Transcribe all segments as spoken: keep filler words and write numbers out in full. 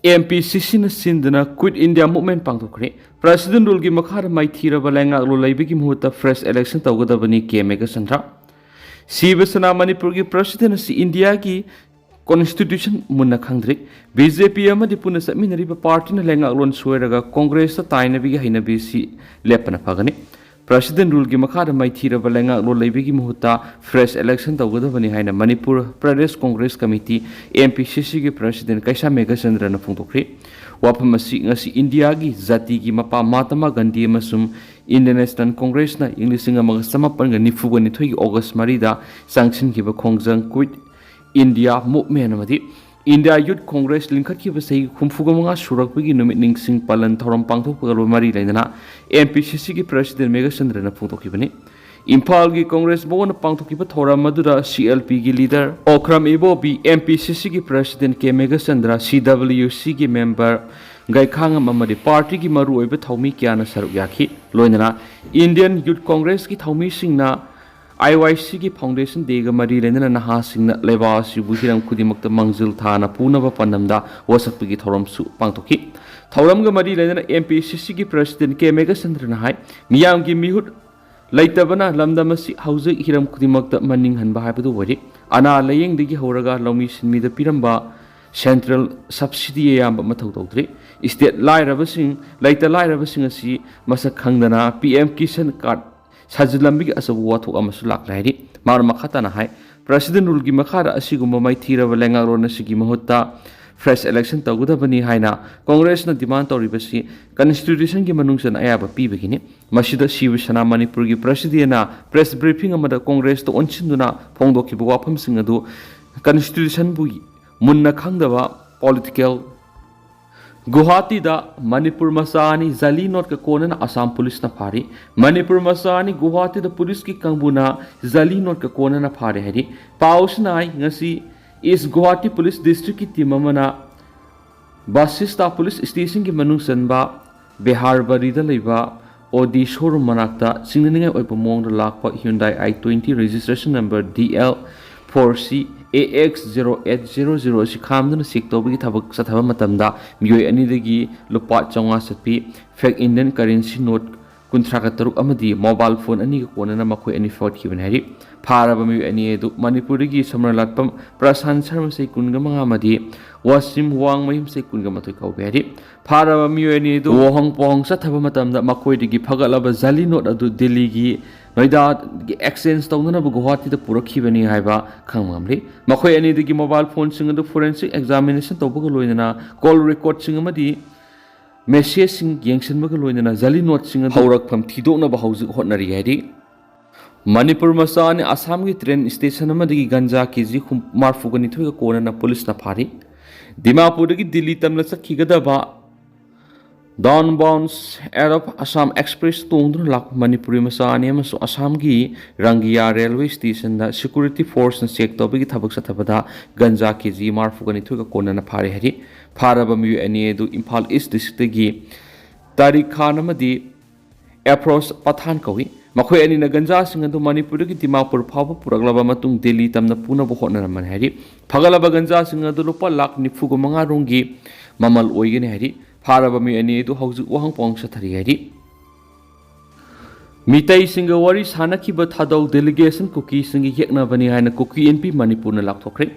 M P ꯁꯤ ꯁꯤꯅ ꯁꯤꯟꯗꯨꯅ Quit India Movement ꯄꯥꯡꯊꯣꯛꯈ꯭ꯔꯦ꯫ President Ruleꯒꯤ ꯃꯈꯥꯗ ꯃꯥꯏꯊꯤꯔꯕ ꯂꯩꯉꯥꯛꯂꯣꯟ ꯂꯩꯕꯒꯤ ꯃꯍꯨꯠꯇ fresh election ꯇꯧꯒꯗꯕꯅꯤ, ꯀꯦ ꯃꯦꯘꯆꯟꯗ꯭ꯔ꯫ ꯁꯤꯕ ꯁꯅꯥ ꯃꯅꯤꯄꯨꯔꯒꯤ President ꯑꯁꯤ ꯏꯟꯗꯤꯌꯥꯒꯤ Constitution ꯃꯨꯟꯅ ꯈꯪꯗ꯭ꯔꯤ꯫ ꯕꯤ ꯖꯦ ꯄꯤ ꯑꯃꯗꯤ ꯄꯨꯟꯅ ꯆꯠꯃꯤꯟꯅꯔꯤꯕ partyꯅ ꯂꯩꯉꯥꯛꯂꯣꯟ ꯁꯣꯏꯔꯒ Congressꯇ ꯇꯥꯏꯅꯕꯒꯤ ꯍꯩꯅꯕꯤ ꯑꯁꯤ ꯂꯦꯞꯄꯅ ꯐꯒꯅꯤ꯫ President Ruleꯒꯤ ꯃꯈꯥꯗ ꯃꯥꯏꯊꯤꯔꯕ ꯂꯩꯉꯥꯛꯂꯣꯟ ꯂꯩꯕꯒꯤ ꯃꯍꯨꯠꯇ fresh election ꯇꯧꯒꯗꯕꯅꯤ ꯍꯥꯏꯅ Manipur Pradesh Congress committee, M P ꯁꯤ ꯁꯤꯒꯤ President ꯀꯩꯁꯥꯝ ꯃꯦꯘꯆꯟꯗ꯭ꯔꯅ ꯐꯣꯡꯗꯣꯛꯈ꯭ꯔꯤ꯫ ꯋꯥꯐꯝ ꯑꯁꯤ ꯉꯁꯤ ꯏꯟꯗꯤꯌꯥꯒꯤ ꯖꯥꯇꯤꯒꯤ ꯃꯄꯥ ꯃꯍꯥꯇꯃꯥ ꯒꯥꯟꯙꯤ ꯑꯃꯁꯨꯡ Indian National Congressꯅ ꯏꯪ ꯂꯤꯁꯤꯡ ꯑꯃꯒ ꯆꯃꯥꯄꯟꯒ ꯅꯤꯐꯨꯒ ꯅꯤꯊꯣꯏꯒꯤ August ꯃꯔꯤꯗ ꯆꯪꯁꯤꯟꯈꯤꯕ ꯈꯣꯡꯖꯪ Quit India Movement ꯑꯃꯗꯤ India Youth Congress ꯂꯤꯡꯈꯠꯈꯤꯕ ꯆꯍꯤ ꯍꯨꯝꯐꯨꯒ ꯃꯉꯥ ꯁꯨꯔꯛꯄꯒꯤ ꯅꯨꯃꯤꯠ ꯅꯤꯡꯁꯤꯡ ꯄꯥꯂꯟ ꯊꯧꯔꯝ ꯄꯥꯡꯊꯣꯛꯄꯒ ꯃꯔꯤ ꯂꯩꯅꯅ ꯑꯦꯝ ꯄꯤ ꯁꯤ ꯁꯤꯒꯤ President ꯃꯦꯘꯆꯟꯗ꯭ꯔꯅ ꯐꯣꯡꯗꯣꯛꯈꯤꯕꯅꯤ꯫ ꯏꯝꯐꯥꯜꯒꯤ ꯀꯣꯡꯒ꯭ꯔꯦꯁ ꯚꯋꯟꯗ ꯄꯥꯡꯊꯣꯛꯈꯤꯕ ꯊꯧꯔꯝ ꯑꯗꯨꯗ ꯁꯤ ꯑꯦꯜ ꯄꯤꯒꯤ leader ꯑꯣꯀ꯭ꯔꯝ ꯏꯕꯣꯕꯤ, ꯑꯦꯝ ꯄꯤ ꯁꯤ ꯁꯤꯒꯤ President ꯀꯦ ꯃꯦꯘꯆꯟꯗ꯭ꯔ, ꯁꯤ ꯗꯕ꯭ꯂꯤꯌꯨ ꯁꯤꯒꯤ member ꯒꯩꯈꯥꯉꯝ ꯑꯃꯗꯤ partyꯒꯤ ꯃꯔꯨꯑꯣꯏꯕ ꯊꯧꯃꯤ ꯀꯌꯥꯅ ꯁꯔꯨꯛ ꯌꯥꯈꯤ꯫ ꯂꯣꯏꯅꯅ Indian Youth Congressꯀꯤ ꯊꯧꯃꯤꯁꯤꯡꯅ ꯑꯥꯏ ꯋꯥꯏ ꯁꯤꯒꯤ Foundation Dayꯒ ꯃꯔꯤ ꯂꯩꯅꯅ ꯅꯍꯥꯁꯤꯡꯅ ꯂꯩꯕꯥꯛ ꯑꯁꯤꯕꯨ ꯍꯤꯔꯝ ꯈꯨꯗꯤꯡꯃꯛꯇ ꯃꯥꯡꯖꯤꯜ ꯊꯥꯅ ꯄꯨꯅꯕ ꯄꯥꯟꯗꯝꯗ ꯋꯥꯁꯛꯄꯒꯤ ꯊꯧꯔꯝꯁꯨ ꯄꯥꯡꯊꯣꯛꯈꯤ꯫ ꯊꯧꯔꯝꯒ ꯃꯔꯤ ꯂꯩꯅꯅ ꯑꯦꯝ ꯄꯤ ꯁꯤ ꯁꯤꯒꯤ President ꯀꯦ ꯃꯦꯘꯆꯟꯗ꯭ꯔꯅ ꯍꯥꯏ, ꯃꯤꯌꯥꯝꯒꯤ ꯃꯤꯍꯨꯠ ꯂꯩꯇꯕꯅ ꯂꯝꯗꯝ ꯑꯁꯤ ꯍꯧꯖꯤꯛ ꯍꯤꯔꯝ ꯈꯨꯗꯤꯡꯃꯛꯇ ꯃꯅꯤꯡ ꯍꯟꯕ ꯍꯥꯏꯕꯗꯨ ꯑꯣꯏꯔꯦ꯫ ꯑꯅꯥ ꯂꯥꯌꯦꯡꯗꯒꯤ ꯍꯧꯔꯒ ꯂꯧꯃꯤ ꯁꯤꯟꯃꯤꯗ ꯄꯤꯔꯝꯕ central subsidy ꯑꯌꯥꯝꯕ ꯃꯊꯧ ꯇꯧꯗ꯭ꯔꯤ꯫ State ꯂꯥꯏꯔꯕꯁꯤꯡ, ꯂꯩꯇ ꯂꯥꯏꯔꯕꯁꯤꯡ ꯑꯁꯤ ꯃꯁꯛ ꯈꯪꯗꯅ ꯄꯤ ꯑꯦꯝ ꯀꯤꯁꯥꯟ card ꯁꯥꯖꯤꯜꯂꯝꯕꯒꯤ ꯑꯆꯧꯕ ꯋꯥꯊꯣꯛ ꯑꯃꯁꯨ ꯂꯥꯛꯂꯦ ꯍꯥꯏꯔꯤ꯫ ꯃꯥꯅ ꯃꯈꯥ ꯇꯥꯅ ꯍꯥꯏ, President Ruleꯒꯤ ꯃꯈꯥꯗ ꯑꯁꯤꯒꯨꯝꯕ ꯃꯥꯏꯊꯤꯔꯕ ꯂꯩꯉꯥꯛꯂꯣꯟ ꯑꯁꯤꯒꯤ ꯃꯍꯨꯠꯇ fresh election ꯇꯧꯒꯗꯕꯅꯤ ꯍꯥꯏꯅ ꯀꯣꯡꯒ꯭ꯔꯦꯁꯅ demand ꯇꯧꯔꯤꯕꯁꯤ Constitutionꯒꯤ ꯃꯅꯨꯡ ꯆꯟꯅ ꯑꯌꯥꯕ ꯄꯤꯕꯒꯤꯅꯤ꯫ ꯃꯁꯤꯗ ꯁꯤꯕ ꯁꯦꯅꯥ ꯃꯅꯤꯄꯨꯔꯒꯤ Presidentꯅ press briefing ꯑꯃꯗ ꯀꯣꯡꯒ꯭ꯔꯦꯁꯇ ꯑꯣꯟꯁꯤꯟꯗꯨꯅ ꯐꯣꯡꯗꯣꯛꯈꯤꯕ ꯋꯥꯐꯝꯁꯤꯡ ꯑꯗꯨ Constitutionꯕꯨ ꯃꯨꯟꯅ ꯈꯪꯗꯕ political꯫ ꯒꯨꯋꯥꯍꯥꯇꯤꯗ ꯃꯅꯤꯄꯨꯔ ꯃꯆꯥ ꯑꯅꯤ ꯖꯂꯤ ꯅꯣꯠꯀ ꯀꯣꯟꯅꯅ ꯑꯁꯥꯝ ꯄꯨꯂꯤꯁꯅ ꯐꯥꯔꯤ꯫ ꯃꯅꯤꯄꯨꯔ ꯃꯆꯥ ꯑꯅꯤ ꯒꯨꯋꯥꯍꯥꯇꯤꯗ ꯄꯨꯂꯤꯁꯀꯤ ꯀꯥꯡꯕꯨꯅ ꯖꯂꯤ ꯅꯣꯠꯀ ꯀꯣꯟꯅꯅ ꯐꯥꯔꯦ ꯍꯥꯏꯔꯤ꯫ ꯄꯥꯎꯁꯤꯅ ꯍꯥꯏ, ꯉꯁꯤ East Guwahati Police Districtꯀꯤ team ꯑꯃꯅ ꯕꯥꯁꯤꯁꯇꯥ police stationꯒꯤ ꯃꯅꯨꯡ ꯆꯟꯕ ꯕꯦꯍꯥꯔꯕꯥꯔꯤꯗ ꯂꯩꯕ Audi showroom ꯃꯅꯥꯛꯇ ꯆꯤꯡꯅꯅꯤꯡꯉꯥꯏ ꯑꯣꯏꯕ ꯃꯑꯣꯡꯗ ꯂꯥꯛꯄ Hyundai I twenty registration number D L four C A X zero eight zero zero ꯑꯁꯤ ꯈꯥꯝꯗꯨꯅ ꯆꯦꯛ ꯇꯧꯕꯒꯤ ꯊꯕꯛ ꯆꯠꯊꯕ ꯃꯇꯝꯗ ꯃꯤꯑꯣꯏ ꯑꯅꯤꯗꯒꯤ ꯂꯨꯄꯥ ꯆꯥꯝꯃꯉꯥ ꯆꯠꯄꯤ fake Indian currency note ꯀꯨꯟꯊ꯭ꯔꯥꯒ ꯇꯔꯨꯛ ꯑꯃꯗꯤ mobile phone ꯑꯅꯤꯒ ꯀꯣꯟꯅꯅ ꯃꯈꯣꯏ ꯑꯅꯤ ꯐꯥꯒꯠꯈꯤꯕꯅꯤ ꯍꯥꯏꯔꯤ꯫ ꯐꯥꯔꯕ ꯃꯤꯑꯣꯏ ꯑꯅꯤ ꯑꯗꯨ ꯃꯅꯤꯄꯨꯔꯗꯒꯤ ꯁꯝꯔꯂꯥꯠꯄꯝ ꯄ꯭ꯔꯁꯥꯟ ꯁꯔꯃ ꯆꯍꯤ ꯀꯨꯟꯒ ꯃꯉꯥ ꯑꯃꯗꯤ ꯋꯥꯁꯤꯝ ꯋꯥꯡꯃꯌꯨꯝ ꯆꯍꯤ ꯀꯨꯟꯒ ꯃꯥꯊꯣꯏ ꯀꯧꯕ ꯍꯥꯏꯔꯤ꯫ ꯐꯥꯔꯕ ꯃꯤꯑꯣꯏ ꯑꯅꯤ ꯑꯗꯨ ꯋꯥꯍꯪ ꯄꯥꯎꯍꯪ ꯆꯠꯊꯕ ꯃꯇꯝꯗ ꯃꯈꯣꯏꯗꯒꯤ ꯐꯒꯠꯂꯕ ꯖꯥꯂꯤ ꯅꯣꯠ ꯑꯗꯨ ꯗꯤꯜꯂꯤꯒꯤ ꯅꯣꯏꯗꯥꯒꯤ exchange ꯇꯧꯅꯅꯕ ꯒꯨꯋꯥꯍꯥꯇꯤꯗ ꯄꯨꯔꯛꯈꯤꯕꯅꯤ ꯍꯥꯏꯕ ꯈꯪꯕ ꯉꯝꯂꯤ꯫ ꯃꯈꯣꯏ ꯑꯅꯤꯗꯒꯤ mobile phoneꯁꯤꯡ ꯑꯗꯨ forensic examination ꯇꯧꯕꯒ ꯂꯣꯏꯅꯅ call recordꯁꯤꯡ ꯑꯃꯗꯤ messageꯁꯤꯡ ꯌꯦꯡꯁꯤꯟꯕꯒ ꯂꯣꯏꯅꯅ ꯖꯥꯂꯤ ꯅꯣꯠꯁꯤꯡ ꯑꯗꯨ ꯍꯧꯔꯛꯐꯝ ꯊꯤꯗꯣꯛꯅꯕ ꯍꯧꯖꯤꯛ ꯍꯣꯠꯅꯔꯤ ꯍꯥꯏꯔꯤ꯫ ꯃꯅꯤꯄꯨꯔ ꯃꯆꯥ ꯑꯅꯤ ꯑꯁꯥꯝꯒꯤ train station ꯑꯃꯗꯒꯤ ꯒꯟꯖꯥ ꯀꯦ ꯖꯤ ꯍꯨꯝ-, ꯃꯔꯐꯨꯒ ꯅꯤꯊꯣꯏꯒ ꯀꯣꯟꯅꯅ ꯄꯨꯂꯤꯁꯅ ꯐꯥꯔꯤ꯫ ꯗꯤꯃꯥꯄꯨꯔꯗꯒꯤ ꯗꯤꯜꯂꯤ ꯇꯝꯅ ꯆꯠꯈꯤꯒꯗꯕ Downbound Air of Assam Express ꯇꯣꯡꯗꯨꯅ ꯂꯥꯛꯄ ꯃꯅꯤꯄꯨꯔꯤ ꯃꯆꯥ ꯑꯅꯤ ꯑꯃꯁꯨ ꯑꯁꯥꯝꯒꯤ ꯔꯪꯒꯤꯌꯥ railway stationꯗ security forceꯅ check ꯇꯧꯕꯒꯤ ꯊꯕꯛ ꯆꯠꯊꯕꯗ ꯒꯟꯖꯥ ꯀꯦ ꯖꯤ ꯃꯔꯐꯨꯒ ꯅꯤꯊꯣꯏꯒ ꯀꯣꯟꯅꯅ ꯐꯥꯔꯦ ꯍꯥꯏꯔꯤ꯫ ꯐꯥꯔꯕ ꯃꯤꯑꯣꯏ ꯑꯅꯤ ꯑꯗꯨ ꯏꯝꯐꯥꯜ East districtꯇꯒꯤ ꯇꯥꯔꯤꯛ ꯈꯥꯟ ꯑꯃꯗꯤ ꯑꯦꯐ꯭ꯔꯣꯖ ꯄꯊꯥꯟ ꯀꯧꯏ꯫ ꯃꯈꯣꯏ ꯑꯅꯤꯅ ꯒꯟꯖꯥꯁꯤꯡ ꯑꯗꯨ ꯃꯅꯤꯄꯨꯔꯗꯒꯤ ꯗꯤꯃꯥꯄꯨꯔ ꯐꯥꯎꯕ ꯄꯨꯔꯛꯂꯕ ꯃꯇꯨꯡ ꯗꯤꯜꯂꯤ ꯇꯝꯅ ꯄꯨꯅꯕ ꯍꯣꯠꯅꯔꯝꯕꯅꯤ ꯍꯥꯏꯔꯤ꯫ ꯐꯒꯠꯂꯕ ꯒꯟꯖꯥꯁꯤꯡ ꯑꯗꯨ ꯂꯨꯄꯥ ꯂꯥꯈ ꯅꯤꯐꯨꯒ ꯃꯉꯥ ꯔꯣꯝꯒꯤ ꯃꯃꯜ ꯑꯣꯏꯒꯅꯤ ꯍꯥꯏꯔꯤ꯫ ꯐꯥꯔꯕ ꯃꯤ ꯑꯅꯤ ꯑꯗꯨ ꯍꯧꯖꯤꯛ ꯋꯥꯍꯪ ꯄꯥꯎꯍꯪ ꯆꯠꯊꯔꯤ ꯍꯥꯏꯔꯤ꯫ ꯃꯤꯇꯩꯁꯤꯡꯒ ꯋꯥꯔꯤ ꯁꯥꯅꯈꯤꯕ ꯊꯥꯗꯧ delegation ꯀꯨꯀꯤꯁꯤꯡꯒꯤ ꯌꯦꯛꯅꯕꯅꯤ ꯍꯥꯏꯅ ꯀꯨꯀꯤ ꯏꯟꯄꯤ ꯃꯅꯤꯄꯨꯔꯅ ꯂꯥꯎꯊꯣꯛꯈ꯭ꯔꯦ꯫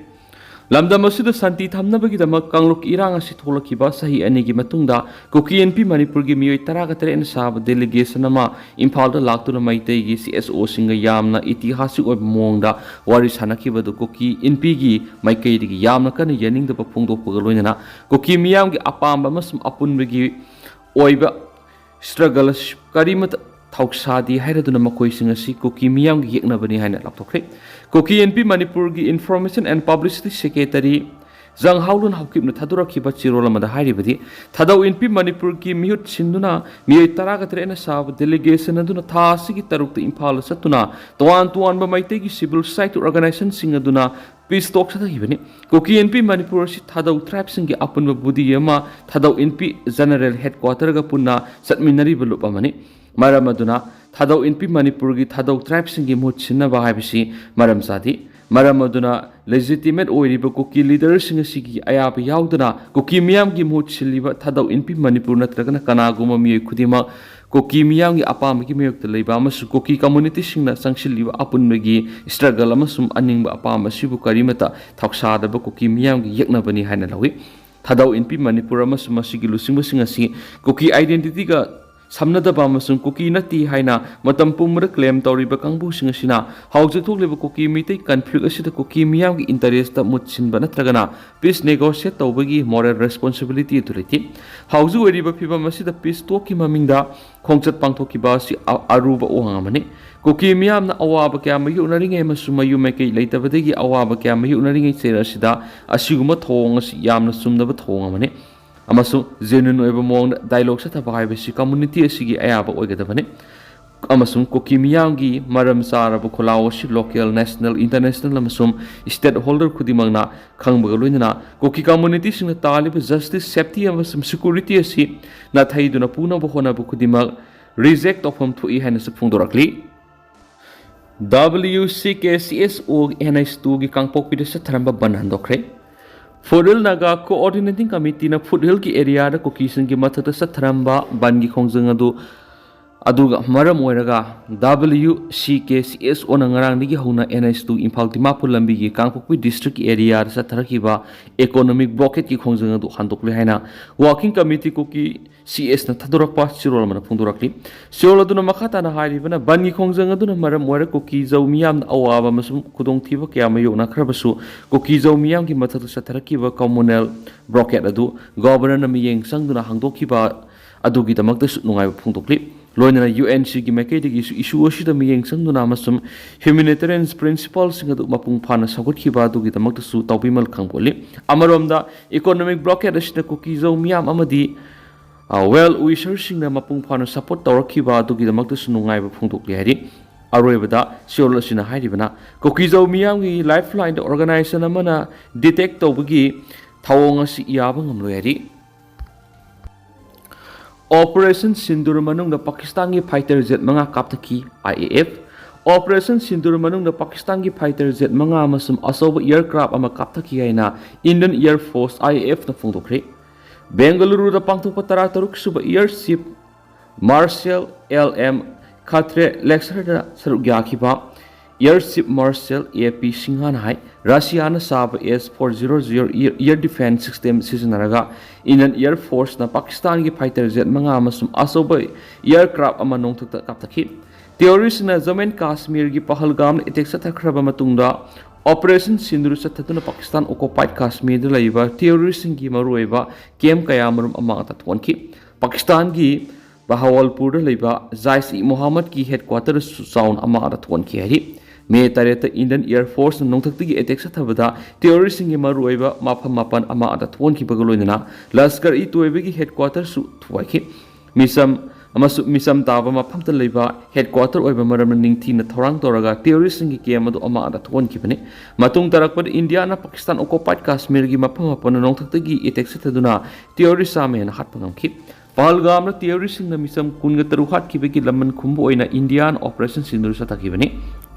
ꯂꯝꯗꯝ ꯑꯁꯤꯗ ꯁꯥꯟꯇꯤ ꯊꯝꯅꯕꯒꯤꯗꯃꯛ ꯀꯥꯡꯂꯨꯞꯀꯤ ꯏꯔꯥꯡ ꯑꯁꯤ ꯊꯣꯛꯂꯛꯈꯤꯕ ꯆꯍꯤ ꯑꯅꯤꯒꯤ ꯃꯇꯨꯡꯗ ꯀꯨꯀꯤ ꯏꯟꯄꯤ ꯃꯅꯤꯄꯨꯔꯒꯤ ꯃꯤꯑꯣꯏ ꯇꯔꯥꯒ ꯇꯔꯦꯠꯅ ꯁꯥꯕ delegation ꯑꯃ ꯏꯝꯐꯥꯜꯗ ꯂꯥꯛꯇꯨꯅ ꯃꯩꯇꯩꯒꯤ C S Oꯁꯤꯡꯒ ꯌꯥꯝꯅ ꯏꯇꯤꯍꯥꯁꯤꯛ ꯑꯣꯏꯕ ꯃꯑꯣꯡꯗ ꯋꯥꯔꯤ ꯁꯥꯅꯈꯤꯕꯗꯨ ꯀꯨꯀꯤ ꯏꯟꯄꯤꯒꯤ ꯃꯥꯏꯀꯩꯗꯒꯤ ꯌꯥꯝꯅ ꯀꯟꯅ ꯌꯥꯅꯤꯡꯗꯕ ꯐꯣꯡꯗꯣꯛꯄꯒ ꯂꯣꯏꯅꯅ ꯀꯨꯀꯤ ꯃꯤꯌꯥꯝꯒꯤ ꯑꯄꯥꯝꯕ ꯑꯃꯁꯨꯡ ꯑꯄꯨꯟꯕꯒꯤ ꯑꯣꯏꯕ struggle ꯀꯔꯤꯃꯠꯇ ꯊꯧꯁꯥꯗꯦ ꯍꯥꯏꯔꯗꯨꯅ ꯃꯈꯣꯏꯁꯤꯡ ꯑꯁꯤ ꯀꯨꯀꯤ ꯃꯤꯌꯥꯝꯒꯤ ꯌꯦꯛꯅꯕꯅꯤ ꯍꯥꯏꯅ ꯂꯥꯎꯊꯣꯛꯈ꯭ꯔꯦ꯫ ꯀꯨꯀꯤ ꯏꯟꯄꯤ ꯃꯅꯤꯄꯨꯔꯒꯤ Information and Publicity Secretary ꯖꯪꯍꯥꯎꯂꯨꯟ ꯍꯥꯎꯀꯤꯞꯅ ꯊꯥꯗꯣꯔꯛꯈꯤꯕ ꯆꯦꯔꯣꯜ ꯑꯃꯗ ꯍꯥꯏꯔꯤꯕꯗꯤ, ꯊꯥꯗꯧ ꯏꯟꯄꯤ ꯃꯅꯤꯄꯨꯔꯒꯤ ꯃꯤꯍꯨꯠ ꯁꯤꯟꯗꯨꯅ ꯃꯤꯑꯣꯏ ꯇꯔꯥꯒ ꯇꯔꯦꯠꯅ ꯁꯥꯕ delegation ꯑꯗꯨꯅ ꯊꯥ ꯑꯁꯤꯒꯤ ꯇꯔꯨꯛꯇ ꯏꯝꯐꯥꯜꯗ ꯆꯠꯇꯨꯅ ꯇꯣꯉꯥꯟ ꯇꯣꯉꯥꯟꯕ ꯃꯩꯇꯩꯒꯤ civil society organizationꯁꯤꯡ ꯑꯗꯨꯅ peace talk ꯆꯠꯊꯈꯤꯕꯅꯤ꯫ ꯀꯨꯀꯤ ꯏꯟꯄꯤ ꯃꯅꯤꯄꯨꯔ ꯑꯁꯤ ꯊꯥꯗꯧ tribeꯁꯤꯡꯒꯤ ꯑꯄꯨꯟꯕ body ꯑꯃ ꯊꯥꯗꯧ ꯏꯟꯄꯤ general headquarterꯒ ꯄꯨꯟꯅ ꯆꯠꯃꯤꯟꯅꯔꯤꯕ ꯂꯨꯞ ꯑꯃꯅꯤ꯫ ꯃꯔꯝ ꯑꯗꯨꯅ ꯊꯥꯗꯧ ꯏꯟꯄꯤ ꯃꯅꯤꯄꯨꯔꯒꯤ ꯊꯥꯗꯧ tribeꯁꯤꯡꯒꯤ ꯃꯍꯨꯠ ꯁꯤꯟꯅꯕ ꯍꯥꯏꯕꯁꯤ ꯃꯔꯝ ꯆꯥꯗꯦ꯫ ꯃꯔꯝ ꯑꯗꯨꯅ legitimate ꯑꯣꯏꯔꯤꯕ ꯀꯨꯀꯤ leaderꯁꯤꯡ ꯑꯁꯤꯒꯤ ꯑꯌꯥꯕ ꯌꯥꯎꯗꯅ ꯀꯨꯀꯤ ꯃꯤꯌꯥꯝꯒꯤ ꯃꯍꯨꯠ ꯁꯤꯜꯂꯤꯕ ꯊꯥꯗꯧ ꯏꯟꯄꯤ ꯃꯅꯤꯄꯨꯔ ꯅꯠꯇ꯭ꯔꯒꯅ ꯀꯅꯥꯒꯨꯝꯕ ꯃꯤꯑꯣꯏ ꯈꯨꯗꯤꯡꯃꯛ ꯀꯨꯀꯤ ꯃꯤꯌꯥꯝꯒꯤ ꯑꯄꯥꯝꯕꯒꯤ ꯃꯥꯌꯣꯛꯇ ꯂꯩꯕ ꯑꯃꯁꯨꯡ ꯀꯨꯀꯤ communityꯁꯤꯡꯅ ꯆꯪꯁꯤꯜꯂꯤꯕ ꯑꯄꯨꯟꯕꯒꯤ struggle ꯑꯃꯁꯨꯡ ꯑꯅꯤꯡꯕ ꯑꯄꯥꯝꯕ ꯑꯁꯤꯕꯨ ꯀꯔꯤꯃꯠꯇ ꯊꯧꯁꯥꯗꯕ ꯀꯨꯀꯤ ꯃꯤꯌꯥꯝꯒꯤ ꯌꯦꯛꯅꯕꯅꯤ ꯍꯥꯏꯅ ꯂꯧꯏ꯫ ꯊꯥꯗꯧ ꯏꯟꯄꯤ ꯃꯅꯤꯄꯨꯔ ꯑꯃꯁꯨꯡ ꯃꯁꯤꯒꯤ ꯂꯨꯆꯤꯡꯕꯁꯤꯡ ꯑꯁꯤ ꯀꯨꯀꯤ identityꯒ ꯁꯝꯅꯗꯕ ꯑꯃꯁꯨꯡ ꯀꯨꯀꯤ ꯅꯠꯇꯦ ꯍꯥꯏꯅ ꯃꯇꯝ ꯄꯨꯝꯕꯗ claim ꯇꯧꯔꯤꯕ ꯀꯥꯡꯕꯨꯁꯤꯡ ꯑꯁꯤꯅ ꯍꯧꯖꯤꯛ ꯊꯣꯛꯂꯤꯕ ꯀꯨꯀꯤ ꯃꯤꯇꯩ conflict ꯑꯁꯤꯗ ꯀꯨꯀꯤ ꯃꯤꯌꯥꯝꯒꯤ interestꯇ ꯃꯍꯨꯠ ꯁꯤꯟꯕ ꯅꯠꯇ꯭ꯔꯒꯅ peace negotiate ꯇꯧꯕꯒꯤ moral responsibility ꯑꯗꯨ ꯂꯩꯇꯦ꯫ ꯍꯧꯖꯤꯛ ꯑꯣꯏꯔꯤꯕ ꯐꯤꯕꯝ ꯑꯁꯤꯗ peace talkꯀꯤ ꯃꯃꯤꯡꯗ ꯈꯣꯡꯆꯠ ꯄꯥꯡꯊꯣꯛꯈꯤꯕ ꯑꯁꯤ ꯑ-, ꯑꯔꯨꯕ ꯋꯥꯍꯪ ꯑꯃꯅꯤ꯫ ꯀꯨꯀꯤ ꯃꯤꯌꯥꯝꯅ ꯑꯋꯥꯕ ꯀꯌꯥ ꯃꯥꯌꯣꯛꯅꯔꯤꯉꯩ ꯑꯃꯁꯨꯡ ꯃꯌꯨꯝ ꯃꯀꯩ ꯂꯩꯇꯕꯗꯒꯤ ꯑꯋꯥꯕ ꯀꯌꯥ ꯃꯥꯌꯣꯛꯅꯔꯤꯉꯩ ꯆꯩꯔꯛ ꯑꯁꯤꯗ ꯑꯁꯤꯒꯨꯝꯕ ꯊꯧꯑꯣꯡ ꯑꯁꯤ ꯌꯥꯝꯅ ꯆꯨꯝꯗꯕ ꯊꯧꯑꯣꯡ ꯑꯃꯅꯤ꯫ ꯑꯃꯁꯨꯡ genuine ꯑꯣꯏꯕ ꯃꯑꯣꯡꯗ dialogue ꯆꯠꯊꯕ ꯍꯥꯏꯕꯁꯤ community ꯑꯁꯤꯒꯤ ꯑꯌꯥꯕ ꯑꯣꯏꯒꯗꯕꯅꯤ꯫ ꯑꯃꯁꯨꯡ ꯀꯨꯀꯤ ꯃꯤꯌꯥꯝꯒꯤ ꯃꯔꯝ ꯆꯥꯔꯕ ꯈꯣꯜꯂꯥꯎ ꯑꯁꯤ local, national, international ꯑꯃꯁꯨꯡ stakeholder ꯈꯨꯗꯤꯡꯃꯛꯅ ꯈꯪꯕꯒ ꯂꯣꯏꯅꯅ ꯀꯨꯀꯤ communityꯁꯤꯡꯅ ꯇꯥꯜꯂꯤꯕ justice, safety ꯑꯃꯁꯨꯡ security ꯑꯁꯤ ꯅꯥꯊꯩꯗꯨꯅ ꯄꯨꯅꯕ ꯍꯣꯠꯅꯕ ꯈꯨꯗꯤꯡꯃꯛ reject ꯇꯧꯐꯝ ꯊꯣꯛꯏ ꯍꯥꯏꯅꯁꯨ ꯐꯣꯡꯗꯣꯔꯛꯂꯤ꯫ W C K C S O N H two ꯒꯤ ꯀꯥꯡꯄꯣꯛꯄꯤꯗ ꯆꯠꯊꯔꯝꯕ ꯕꯟ ꯍꯟꯗꯣꯛꯈ꯭ꯔꯦ꯫ Foothill Naga Coordinating Committeeꯅ Foothillꯒꯤ areaꯗ ꯀꯨꯀꯤꯁꯤꯡꯒꯤ ꯃꯊꯛꯇ ꯆꯠꯊꯔꯝꯕ ꯕꯟꯒꯤ ꯈꯣꯡꯖꯪ ꯑꯗꯨ, ꯑꯗꯨꯒ ꯃꯔꯝ ꯑꯣꯏꯔꯒ W C K C S Oꯅ ꯉꯔꯥꯡꯗꯒꯤ ꯍꯧꯅ N H two Imphal Dimapur ꯂꯝꯕꯤꯒꯤ ꯀꯥꯡꯄꯣꯛꯄꯤ districtꯀꯤ areaꯗ ꯆꯠꯊꯔꯛꯈꯤꯕ economic blockadꯀꯤ ꯈꯣꯡꯖꯪ ꯑꯗꯨ ꯍꯟꯗꯣꯛꯂꯦ ꯍꯥꯏꯅ Working Committee ꯀꯨꯀꯤ C S ꯅ ꯊꯥꯗꯣꯔꯛꯄ ꯆꯦꯔꯣꯜ ꯑꯃꯅ ꯐꯣꯡꯗꯣꯔꯛꯂꯤ꯫ ꯆꯦꯔꯣꯜ ꯑꯗꯨꯅ ꯃꯈꯥ ꯇꯥꯅ ꯍꯥꯏꯔꯤꯕꯅ, ꯕꯟꯒꯤ ꯈꯣꯡꯖꯪ ꯑꯗꯨꯅ ꯃꯔꯝ ꯑꯣꯏꯔꯒ ꯀꯨꯀꯤ ꯖꯧ ꯃꯤꯌꯥꯝꯅ ꯑꯋꯥꯕ ꯑꯃꯁꯨꯡ ꯈꯨꯗꯣꯡꯊꯤꯕ ꯀꯌꯥ ꯃꯥꯌꯣꯛꯅꯈ꯭ꯔꯕꯁꯨ, ꯀꯨꯀꯤ ꯖꯧ ꯃꯤꯌꯥꯝꯒꯤ ꯃꯊꯛꯇ ꯆꯠꯊꯔꯛꯈꯤꯕ communal blockade ꯑꯗꯨ Governorꯅ ꯃꯤꯠꯌꯦꯡ ꯆꯪꯗꯨꯅ ꯍꯥꯡꯗꯣꯛꯈꯤꯕ ꯑꯗꯨꯒꯤꯗꯃꯛꯇꯁꯨ ꯅꯨꯡꯉꯥꯏꯕ ꯐꯣꯡꯗꯣꯛꯂꯤ꯫ ꯂꯣꯏꯅꯅ U N C ꯒꯤ ꯃꯥꯏꯀꯩꯗꯒꯤꯁꯨ issue ꯑꯁꯤꯗ ꯃꯤꯠꯌꯦꯡ ꯆꯪꯗꯨꯅ ꯑꯃꯁꯨꯡ humanitarian principleꯁꯤꯡ ꯑꯗꯨ ꯃꯄꯨꯡ ꯐꯥꯅ ꯁꯧꯒꯠꯈꯤꯕ ꯑꯗꯨꯒꯤꯗꯃꯛꯇꯁꯨ ꯇꯥꯎꯕꯤꯃꯜ ꯈꯪꯄꯣꯛꯂꯤ꯫ ꯑꯃꯔꯣꯝꯗ, economic blockade ꯑꯁꯤꯅ ꯀꯨꯀꯤ ꯖꯧ ꯃꯤꯌꯥꯝ ꯑꯃꯗꯤ, ꯑ, well wisherꯁꯤꯡꯅ ꯃꯄꯨꯡ ꯐꯥꯅ support ꯇꯧꯔꯛꯈꯤꯕ ꯑꯗꯨꯒꯤꯗꯃꯛꯇꯁꯨ ꯅꯨꯡꯉꯥꯏꯕ ꯐꯣꯡꯗꯣꯛꯂꯤ ꯍꯥꯏꯔꯤ꯫ ꯑꯔꯣꯏꯕꯗ, ꯆꯦꯔꯣꯜ ꯑꯁꯤꯅ ꯍꯥꯏꯔꯤꯕꯅ, ꯀꯨꯀꯤ ꯖꯧ ꯃꯤꯌꯥꯝꯒꯤ lifeline organization ꯑꯃꯅ detect ꯇꯧꯕꯒꯤ ꯊꯧꯑꯣꯡ ꯑꯁꯤ ꯌꯥꯕ ꯉꯝꯂꯣꯏ ꯍꯥꯏꯔꯤ꯫ Operation Sindoor ꯃꯅꯨꯡꯗ ꯄꯥꯀꯤꯁꯇꯥꯟꯒꯤ fighter jet ꯃꯉꯥ ꯀꯥꯞꯊꯈꯤ, I A F꯫ ꯑꯣꯄꯔꯦꯁꯟ ꯁꯤꯟꯗꯨꯔ ꯃꯅꯨꯡꯗ ꯄꯥꯀꯤꯁꯇꯥꯟꯒꯤ ꯐꯥꯏꯇꯔ ꯖꯦꯠ ꯃꯉꯥ ꯑꯃꯁꯨꯡ ꯑꯆꯧꯕ ꯑꯦꯌꯔꯀ꯭ꯔꯥꯐ ꯑꯃ ꯀꯥꯞꯊꯈꯤ ꯍꯥꯏꯅ ꯏꯟꯗꯤꯌꯟ ꯑꯦꯌꯔ ꯐꯣꯔꯁ, IAF, ꯅ ꯐꯣꯡꯗꯣꯛꯈ꯭ꯔꯦ꯫ ꯕꯦꯡꯒꯂꯨꯔꯨꯗ ꯄꯥꯡꯊꯣꯛꯄ ꯇꯔꯥꯇꯔꯨꯛ ꯁꯨꯕ air chief marshal L M Katre ꯂꯦꯛꯆꯔꯗ ꯁꯔꯨꯛ ꯌꯥꯈꯤꯕ air chief marshal A P ꯁꯤꯡꯍꯥꯅ ꯍꯥꯏ, ꯔꯁꯤꯌꯥꯅ ꯁꯥꯕ S four zero zero air defence system ꯁꯤꯖꯤꯟꯅꯔꯒ ꯏꯟꯗꯤꯌꯟ ꯑꯦꯌꯔ ꯐꯣꯔꯁꯅ ꯄꯥꯀꯤꯁꯇꯥꯟꯒꯤ ꯐꯥꯏꯇꯔ ꯖꯦꯠ ꯃꯉꯥ ꯑꯃꯁꯨꯡ ꯑꯆꯧꯕ ꯑꯦꯌꯔꯀ꯭ꯔꯥꯐ ꯑꯃ ꯅꯣꯡꯊꯛꯇ ꯀꯥꯞꯊꯈꯤ꯫ ꯇꯦꯔꯣꯔꯤꯁ꯭ꯠꯁꯤꯡꯅ ꯖꯝꯃꯨ ꯑꯦꯟ ꯀꯥꯁꯃꯤꯔꯒꯤ ꯄꯍꯜꯒꯥꯝꯗ ꯑꯦꯇꯦꯛ ꯆꯠꯊꯈ꯭ꯔꯕ ꯃꯇꯨꯡꯗ, ꯑꯣꯄꯔꯦꯁꯟ ꯁꯤꯟꯗꯨꯔ ꯆꯠꯊꯗꯨꯅ ꯄꯥꯀꯤꯁꯇꯥꯟ ꯑꯣꯀꯨꯄꯥꯏꯗ ꯀꯥꯁꯃꯤꯔꯗ ꯂꯩꯕ ꯇꯦꯔꯣꯔꯤꯁ꯭ꯠꯁꯤꯡꯒꯤ ꯃꯔꯨꯑꯣꯏꯕ ꯀꯦꯝꯞ ꯀꯌꯥꯃꯔꯨꯝ ꯑꯃꯥꯡ ꯑꯇꯥ ꯊꯣꯛꯍꯟꯈꯤ꯫ ꯄꯥꯀꯤꯁꯇꯥꯟꯒꯤ ꯕꯍꯥꯋꯜꯄꯨꯔꯗ ꯂꯩꯕ ꯖꯥꯏꯁ ꯏ ꯃꯣꯍꯥꯃꯗꯀꯤ ꯍꯦꯗꯀ꯭ꯋꯥꯇꯔꯗꯁꯨ ꯆꯥꯎꯅ ꯑꯃꯥꯡ ꯑꯇꯥ ꯊꯣꯛꯍꯟꯈꯤ ꯍꯥꯏꯔꯤ꯫ ꯃꯦ ꯇꯔꯦꯠꯇ ꯏꯟꯗꯤꯌꯟ ꯑꯦꯌꯔ ꯐꯣꯔꯁꯅ ꯅꯣꯡꯊꯛꯇꯒꯤ ꯑꯦꯇꯦꯛ ꯆꯠꯊꯕꯗ ꯇꯦꯔꯣꯔꯤꯁ꯭ꯠꯁꯤꯡꯒꯤ ꯃꯔꯨꯑꯣꯏꯕ ꯃꯐꯝ ꯃꯥꯄꯟ ꯑꯃꯥꯡ ꯑꯇꯥ ꯊꯣꯛꯍꯟꯈꯤꯕꯒ ꯂꯣꯏꯅꯅ ꯂꯁꯀꯔ ꯏ ꯇꯣꯏꯕꯒꯤ ꯍꯦꯗꯀ꯭ꯋꯥꯇꯔꯁꯨ ꯊꯨꯒꯥꯏꯈꯤ꯫ ꯃꯤꯆꯝ ꯑꯃꯁꯨꯡ ꯃꯤꯆꯝ ꯇꯥꯕ ꯃꯐꯝꯗ ꯂꯩꯕ ꯍꯦꯗꯀ꯭ꯋꯥꯇꯔ ꯑꯣꯏꯕ ꯃꯔꯝꯅ ꯅꯤꯡꯊꯤꯅ ꯊꯧꯔꯥꯡ ꯇꯧꯔꯒ ꯇꯦꯔꯣꯔꯤꯁ꯭ꯠꯁꯤꯡꯒꯤ ꯀꯦꯝꯞ ꯑꯗꯨ ꯑꯃꯥꯡ ꯑꯇꯥ ꯊꯣꯛꯍꯟꯈꯤꯕꯅꯤ꯫ ꯃꯇꯨꯡ ꯇꯥꯔꯛꯄꯗ ꯏꯟꯗꯤꯌꯥꯅ ꯄꯥꯀꯤꯁꯇꯥꯟ ꯑꯣꯀꯨꯄꯥꯏꯗ ꯀꯥꯁꯃꯤꯔꯒꯤ ꯃꯐꯝ ꯃꯥꯄꯟꯗ ꯅꯣꯡꯊꯛꯇꯒꯤ ꯑꯦꯇꯦꯛ ꯆꯠꯊꯗꯨꯅ ꯇꯦꯔꯣꯔꯤꯁ꯭ꯠ ꯆꯥꯝꯃ ꯍꯦꯟꯅ ꯍꯥꯠꯄ ꯉꯝꯈꯤ꯫ ꯄꯍꯜꯒꯥꯝꯗ ꯇꯦꯔꯣꯔꯤꯁ꯭ꯠꯁꯤꯡꯅ ꯃꯤꯆꯝ ꯀꯨꯟꯒ ꯇꯔꯨꯛ ꯍꯥꯠꯈꯤꯕꯒꯤ ꯂꯃꯟ ꯈꯨꯝꯕ ꯑꯣꯏꯅ ꯏꯟꯗꯤꯌꯥꯅ ꯑꯣꯄꯔꯦꯁꯟ ꯁꯤꯟꯗꯨꯔ ꯆꯠꯊꯈꯤꯕꯅꯤ꯫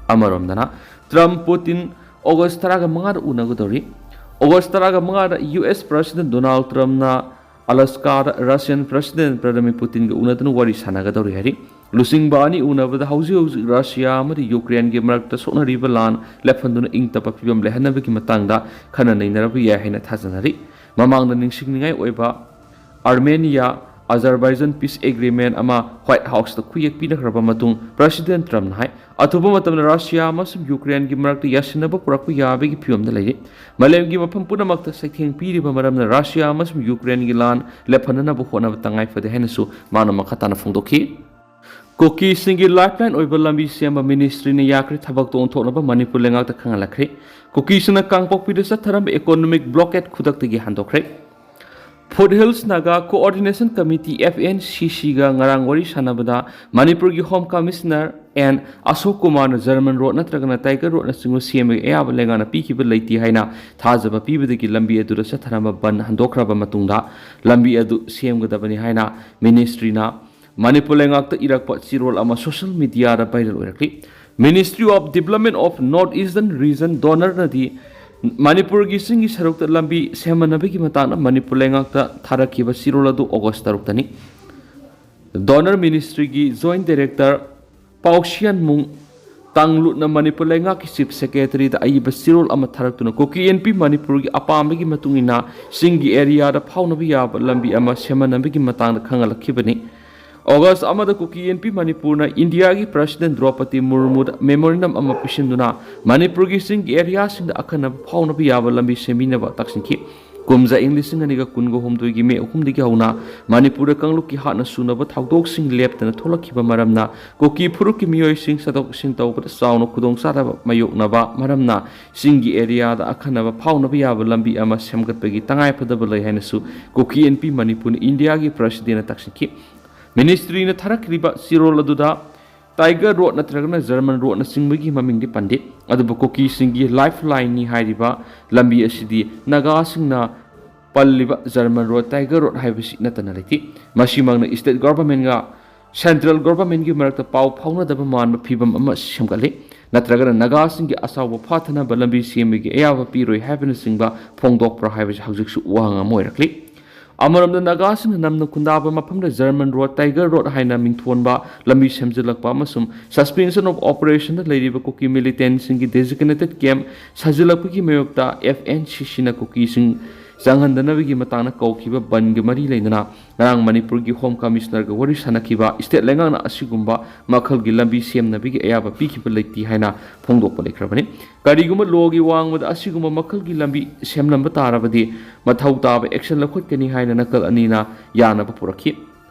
ꯑꯃꯔꯣꯝꯗꯅ, ꯇ꯭ꯔꯝꯞ ꯄꯨꯇꯤꯟ ꯑꯣꯒꯁ꯭ꯠ ꯇꯔꯥꯒ ꯃꯉꯥꯗ ꯎꯅꯒꯗꯧꯔꯤ꯫ ꯑꯣꯒꯁ꯭ꯠ ꯇꯔꯥꯒ ꯃꯉꯥꯗ ꯌꯨ ꯑꯦꯁ ꯄ꯭ꯔꯁꯤꯗꯦꯟꯠ ꯗꯣꯅꯥꯜꯗ ꯇ꯭ꯔꯝꯞꯅ ꯑꯂꯥꯁꯀꯥꯗ ꯔꯁꯤꯌꯥꯟ ꯄ꯭ꯔꯁꯤꯗꯦꯟꯠ ꯚ꯭ꯂꯥꯗꯤꯃꯤꯔ ꯄꯨꯇꯤꯟꯒ ꯎꯅꯗꯨꯅ ꯋꯥꯔꯤ ꯁꯥꯟꯅꯒꯗꯧꯔꯤ ꯍꯥꯏꯔꯤ꯫ ꯂꯨꯆꯤꯡꯕ ꯑꯅꯤ ꯎꯅꯕꯗ ꯍꯧꯖꯤꯛ ꯍꯧꯖꯤꯛ ꯔꯁꯤꯌꯥ ꯑꯃꯗꯤ ꯌꯨꯀ꯭ꯔꯦꯟꯒꯤ ꯃꯔꯛꯇ ꯁꯣꯛꯅꯔꯤꯕ ꯂꯥꯟ ꯂꯦꯞꯍꯟꯗꯨꯅ ꯏꯪ ꯇꯞꯄ ꯐꯤꯕꯝ ꯂꯩꯍꯟꯅꯕꯒꯤ ꯃꯇꯥꯡꯗ ꯈꯟꯅ ꯅꯩꯅꯔꯕ ꯌꯥꯏ ꯍꯥꯏꯅ ꯊꯥꯖꯅꯔꯤ꯫ ꯃꯃꯥꯡꯗ ꯅꯤꯡꯁꯤꯡꯅꯤꯡꯉꯥꯏ ꯑꯣꯏꯕ ꯑꯥꯔꯃꯦꯅꯤꯌꯥ, ꯑꯖꯔꯕꯥꯏꯖꯥꯟ ꯄꯤꯁ ꯑꯦꯒ꯭ꯔꯤꯃꯦꯟꯠ ꯑꯃ ꯋꯥꯏꯠ ꯍꯥꯎꯁꯇ ꯈꯨꯌꯦꯛ ꯄꯤꯅꯈ꯭ꯔꯕ ꯃꯇꯨꯡ ꯄ꯭ꯔꯁꯤꯗꯦꯟꯠ ꯇ꯭ꯔꯝꯞꯅ ꯍꯥꯏ, ꯑꯊꯨꯕ ꯃꯇꯝꯗ ꯔꯁꯤꯌꯥ ꯑꯃꯁꯨꯡ ꯌꯨꯀ꯭ꯔꯦꯟꯒꯤ ꯃꯔꯛꯇ ꯌꯥꯁꯤꯟꯅꯕ ꯄꯨꯔꯛꯄ ꯌꯥꯕꯒꯤ ꯐꯤꯕꯝꯗ ꯂꯩꯔꯤ꯫ ꯃꯥꯂꯦꯝꯒꯤ ꯃꯐꯝ ꯄꯨꯝꯅꯃꯛꯇ ꯆꯩꯊꯦꯡ ꯄꯤꯔꯤꯕ ꯃꯔꯝꯅ ꯔꯁꯤꯌꯥ ꯑꯃꯁꯨꯡ ꯌꯨꯀ꯭ꯔꯦꯟꯒꯤ ꯂꯥꯟ ꯂꯦꯞꯍꯟꯅꯅꯕ ꯍꯣꯠꯅꯕ ꯇꯉꯥꯏ ꯐꯗꯦ ꯍꯥꯏꯅꯁꯨ ꯃꯥꯅ ꯃꯈꯥ ꯇꯥꯅ ꯐꯣꯡꯗꯣꯛꯈꯤ꯫ ꯀꯨꯀꯤꯁꯤꯡꯒꯤ ꯂꯥꯏꯐꯂꯥꯏꯟ ꯑꯣꯏꯕ ꯂꯝꯕꯤ ꯁꯦꯝꯕ ꯃꯤꯅꯤꯁꯇ꯭ꯔꯤꯅ ꯌꯥꯈ꯭ꯔꯦ ꯊꯕꯛꯇ ꯑꯣꯟꯊꯣꯛꯅꯕ ꯃꯅꯤꯄꯨꯔ ꯂꯩꯉꯥꯛꯇ ꯈꯪꯍꯜꯂꯛꯈ꯭ꯔꯦ꯫ ꯀꯨꯀꯤꯁꯤꯡꯅ ꯀꯥꯡꯄꯣꯛꯄꯤꯗ ꯆꯠꯊꯔꯝꯕ ꯏꯀꯣꯅꯣꯃꯤꯛ ꯕ꯭ꯂꯣꯀꯦꯠ ꯈꯨꯗꯛꯇꯒꯤ ꯍꯟꯗꯣꯛꯈ꯭ꯔꯦ꯫ Foot hills Naga coordination committee, FNCC ꯒ ꯉꯔꯥꯡ ꯋꯥꯔꯤ ꯁꯥꯟꯅꯕꯗ ꯃꯅꯤꯄꯨꯔꯒꯤ ꯍꯣꯝ ꯀꯃꯤꯁꯅꯔ ꯑꯦꯟ ꯑꯁꯣꯛ ꯀꯨꯃꯥꯔꯅ ꯖꯔꯃꯟ ꯔꯣꯗ ꯅꯠꯇ꯭ꯔꯒꯅ ꯇꯥꯏꯒꯔ ꯔꯣꯗꯅꯆꯤꯡꯕ ꯁꯦꯝꯕꯒꯤ ꯑꯌꯥꯕ ꯂꯩꯉꯥꯛꯅ ꯄꯤꯈꯤꯕ ꯂꯩꯇꯦ ꯍꯥꯏꯅ ꯊꯥꯖꯕ ꯄꯤꯕꯗꯒꯤ ꯂꯝꯕꯤ ꯑꯗꯨꯗ ꯆꯠꯊꯔꯝꯕ ꯕꯟ ꯍꯟꯗꯣꯛꯈ꯭ꯔꯕ ꯃꯇꯨꯡꯗ ꯂꯝꯕꯤ ꯑꯗꯨ ꯁꯦꯝꯒꯗꯕꯅꯤ ꯍꯥꯏꯅ ꯃꯤꯅꯤꯁꯇ꯭ꯔꯤꯅ ꯃꯅꯤꯄꯨꯔ ꯂꯩꯉꯥꯛꯇ ꯏꯔꯛꯄ ꯆꯤꯔꯣꯜ ꯑꯃ ꯁꯣꯁꯤꯌꯦꯜ ꯃꯤꯗꯤꯌꯥꯗ ꯚꯥꯏꯔꯦꯜ ꯑꯣꯏꯔꯛꯂꯤ꯫ Ministry of Development of North Eastern Region, DoNER ꯅꯗꯤ ꯃꯅꯤꯄꯨꯔꯒꯤ ꯆꯤꯡꯒꯤ ꯁꯔꯨꯛꯇ ꯂꯝꯕꯤ ꯁꯦꯝꯃꯟꯅꯕꯒꯤ ꯃꯇꯥꯡꯗ ꯃꯅꯤꯄꯨꯔ ꯂꯩꯉꯥꯛꯇ ꯊꯥꯔꯛꯈꯤꯕ ꯆꯦꯔꯣꯜ ꯑꯗꯨ ꯑꯣꯒꯁ ꯇꯔꯨꯛꯇꯅꯤ꯫ DoNER Ministry ꯒꯤ Joint Director ꯄꯥꯎꯁꯤꯌꯥꯟꯃꯨꯡ ꯇꯥꯡꯂꯨꯠꯅ ꯃꯅꯤꯄꯨꯔ ꯂꯩꯉꯥꯛꯀꯤ Chief Secretary ꯗ ꯑꯏꯕ ꯆꯦꯔꯣꯜ ꯑꯃ ꯊꯥꯔꯛꯇꯨꯅ ꯀꯨꯀꯤ ꯏꯟꯄꯤ ꯃꯅꯤꯄꯨꯔꯒꯤ ꯑꯄꯥꯝꯕꯒꯤ ꯃꯇꯨꯡ ꯏꯟꯅ ꯆꯤꯡꯒꯤ area ꯗ ꯐꯥꯎꯅꯕ ꯌꯥꯕ ꯂꯝꯕꯤ ꯑꯃ ꯁꯦꯝꯍꯟꯅꯕꯒꯤ ꯃꯇꯥꯡꯗ ꯈꯪꯍꯜꯂꯛꯈꯤꯕꯅꯤ꯫ ꯑꯣꯒꯁ ꯑꯃꯗ ꯀꯨꯀꯤ ꯏꯟꯄꯤ ꯃꯅꯤꯄꯨꯔꯅ ꯏꯟꯗꯤꯌꯥꯒꯤ President ꯗ꯭ꯔꯧꯄꯗꯤ ꯃꯨꯔꯃꯨꯗ memorandum ꯑꯃ ꯄꯤꯁꯤꯟꯗꯨꯅ ꯃꯅꯤꯄꯨꯔꯒꯤ ꯆꯤꯡꯒꯤ area ꯁꯤꯡꯗ ꯑꯈꯟꯅꯕ ꯐꯥꯎꯅꯕ ꯌꯥꯕ ꯂꯝꯕꯤ ꯁꯦꯝꯕꯤꯅꯕ ꯇꯛꯁꯤꯟꯈꯤ꯫ ꯀꯨꯝꯖꯥ ꯏꯪ ꯂꯤꯁꯤꯡ ꯑꯅꯤꯒ ꯀꯨꯟꯒ ꯍꯨꯝꯗꯣꯏꯒꯤ ꯃꯦ ꯑꯍꯨꯝꯗꯒꯤ ꯍꯧꯅ ꯃꯅꯤꯄꯨꯔꯗ ꯀꯥꯡꯂꯨꯞꯀꯤ ꯍꯥꯠꯅ ꯁꯨꯅꯕ ꯊꯧꯗꯣꯛꯁꯤꯡ ꯂꯦꯞꯇꯅ ꯊꯣꯛꯂꯛꯈꯤꯕ ꯃꯔꯝꯅ ꯀꯨꯀꯤ ꯐꯨꯔꯨꯞꯀꯤ ꯃꯤꯑꯣꯏꯁꯤꯡ ꯆꯠꯊꯣꯛ ꯆꯠꯁꯤꯟ ꯇꯧꯕꯗ ꯆꯥꯎꯅ ꯈꯨꯗꯣꯡꯆꯥꯗꯕ ꯃꯥꯌꯣꯛꯅꯕ ꯃꯔꯝꯅ ꯆꯤꯡꯒꯤ area ꯗ ꯑꯈꯟꯅꯕ ꯐꯥꯎꯅꯕ ꯌꯥꯕ ꯂꯝꯕꯤ ꯑꯃ ꯁꯦꯝꯒꯠꯄꯒꯤ ꯇꯉꯥꯏꯐꯗꯕ ꯂꯩ ꯍꯥꯏꯅꯁꯨ ꯀꯨꯀꯤ ꯏꯟꯄꯤ ꯃꯅꯤꯄꯨꯔꯅ ꯏꯟꯗꯤꯌꯥꯒꯤ President ꯅ ꯇꯛꯁꯤꯟꯈꯤ꯫ Ministry ꯅ ꯊꯥꯔꯛꯂꯤꯕ ꯆꯦꯔꯣꯜ ꯑꯗꯨꯗ Tiger Road ꯅꯠꯇ꯭ꯔꯒꯅ German Road ꯅꯆꯤꯡꯕꯒꯤ ꯃꯃꯤꯡꯗꯤ ꯄꯟꯗꯦ꯫ ꯑꯗꯨꯕꯨ ꯀꯨꯀꯤꯁꯤꯡꯒꯤ lifeline ꯅꯤ ꯍꯥꯏꯔꯤꯕ ꯂꯝꯕꯤ ꯑꯁꯤꯗꯤ ꯅꯥꯒꯥꯁꯤꯡꯅ ꯄꯜꯂꯤꯕ German Road, Tiger Road ꯍꯥꯏꯕꯁꯤ ꯅꯠꯇꯅ ꯂꯩꯇꯦ꯫ ꯃꯁꯤꯃꯛꯅ state government ꯒ central government ꯀꯤ ꯃꯔꯛꯇ ꯄꯥꯎ ꯐꯥꯎꯅꯗꯕ ꯃꯥꯟꯕ ꯐꯤꯚꯝ ꯑꯃ ꯁꯦꯝꯒꯠꯂꯤ꯫ ꯅꯠꯇ꯭ꯔꯒꯅ ꯅꯥꯒꯥꯁꯤꯡꯒꯤ ꯑꯆꯧꯕ ꯐꯥꯊꯅꯕ ꯂꯝꯕꯤ ꯁꯦꯝꯕꯒꯤ ꯑꯌꯥꯕ ꯄꯤꯔꯣꯏ ꯍꯥꯏꯕꯅꯆꯤꯡꯕ ꯐꯣꯡꯗꯣꯛꯄ꯭ꯔꯥ ꯍꯥꯏꯕꯁꯤ ꯍꯧꯖꯤꯛꯁꯨ ꯋꯥꯍꯪ ꯑꯃ ꯑꯣꯏꯔꯛꯂꯤ꯫ ꯑꯃꯔꯣꯝꯗ ꯅꯥꯒꯥꯁꯤꯡꯅ ꯅꯝꯅ ꯈꯨꯟꯗꯥꯕ ꯃꯐꯝꯗ German Road, Tiger Road ꯍꯥꯏꯅ ꯃꯤꯡꯊꯣꯟꯕ ꯂꯝꯕꯤ ꯁꯦꯝꯖꯤꯜꯂꯛꯄ ꯑꯃꯁꯨꯡ Suspension of Operation ꯗ ꯂꯩꯔꯤꯕ ꯀꯨꯀꯤ militant ꯁꯤꯡꯒꯤ designated camp ꯁꯥꯖꯤꯜꯂꯛꯄꯒꯤ ꯃꯥꯌꯣꯛꯇ F N C C ꯅ ꯀꯨꯀꯤꯁꯤꯡ ꯆꯪꯍꯟꯗꯅꯕꯒꯤ ꯃꯇꯥꯡꯗ ꯀꯧꯈꯤꯕ ꯕꯟꯒ ꯃꯔꯤ ꯂꯩꯅꯅ ꯉꯔꯥꯡ ꯃꯅꯤꯄꯨꯔꯒꯤ Home Commissioner ꯒ ꯋꯥꯔꯤ ꯁꯥꯅꯈꯤꯕ state ꯂꯩꯉꯥꯛꯅ ꯑꯁꯤꯒꯨꯝꯕ ꯃꯈꯜꯒꯤ ꯂꯝꯕꯤ ꯁꯦꯝꯅꯕꯒꯤ ꯑꯌꯥꯕ ꯄꯤꯈꯤꯕ ꯂꯩꯇꯦ ꯍꯥꯏꯅ ꯐꯣꯡꯗꯣꯛꯄ ꯂꯩꯈ꯭ꯔꯕꯅꯤ꯫ ꯀꯔꯤꯒꯨꯝꯕ law ꯒꯤ ꯋꯥꯡꯃꯗ ꯑꯁꯤꯒꯨꯝꯕ ꯃꯈꯜꯒꯤ ꯂꯝꯕꯤ ꯁꯦꯝꯂꯝꯕ ꯇꯥꯔꯕꯗꯤ ꯃꯊꯧ ꯇꯥꯕ action ꯂꯧꯈꯠꯀꯅꯤ ꯍꯥꯏꯅ ꯅꯥꯀꯜ ꯑꯅꯤꯅ ꯌꯥꯅꯕ ꯄꯨꯔꯛꯈꯤ꯫